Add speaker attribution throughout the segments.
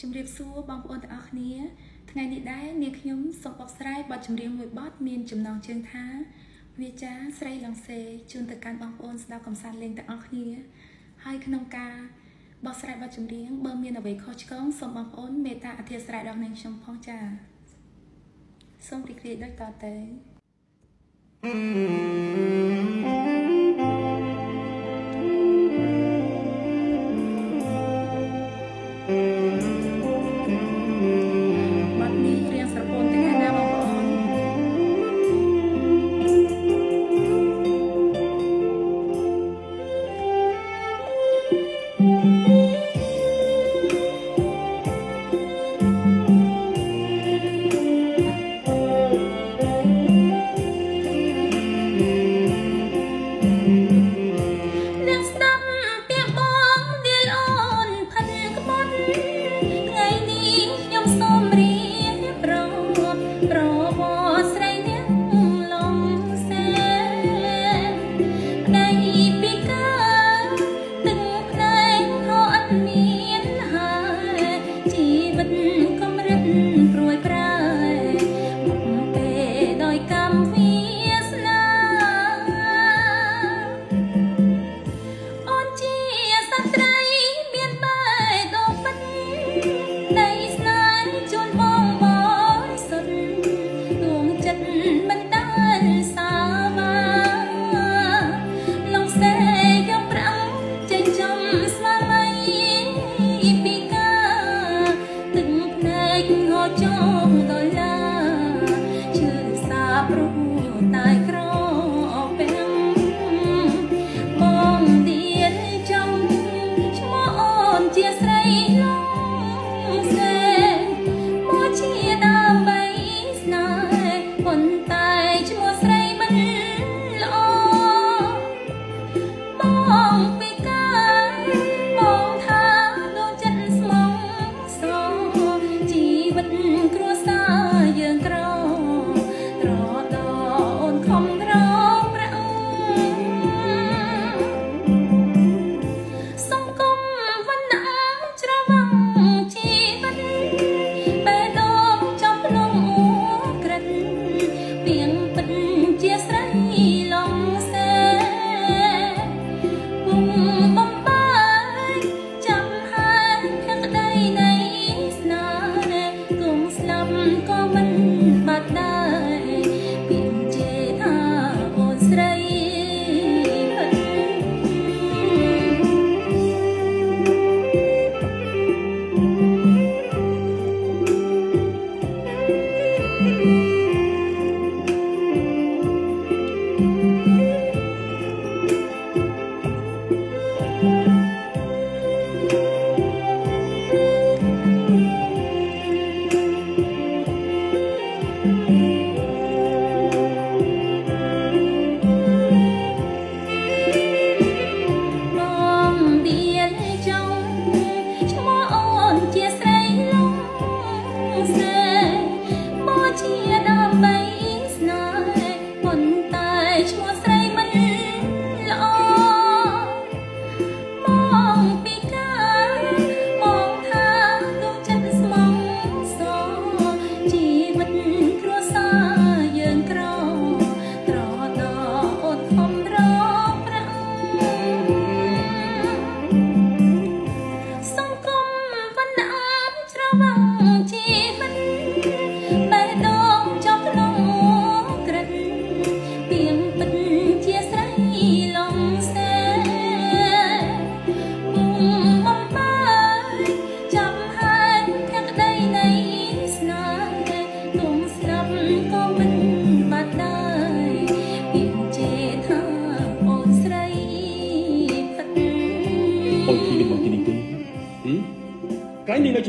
Speaker 1: ជំរាបសួរបងប្អូនទាំងអស់គ្នាថ្ងៃនេះដែរនាងខ្ញុំសូមបកស្រាយបទចម្រៀងមួយបទមានចំណងជើងថាវាចាស្រីឡង់សេជូនទៅកាន់បងប្អូនស្ដាប់កំសាន្តលេងទាំងអស់គ្នាហើយក្នុងការបកស្រាយបទចម្រៀងបើមានអ្វីខុសឆ្គងសូមបងប្អូនមេត្តាអធិស្ឋានដល់នាងខ្ញុំផងចា៎សូមរីករាយដូចតទៅ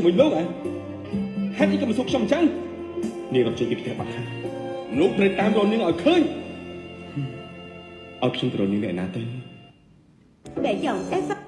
Speaker 2: ជាមួយលោកហ៎ហេតុអីក៏មិនសួរខ្ញុំអញ្ចឹងនាងរត់ចេញពីផ្ទះបាត់ហើយលោកត្រូវតាមរកនាងឲ្យឃើញឲ្យខ្ញុំទៅរកនាងនៅឯណាទៅ
Speaker 3: Để dòng.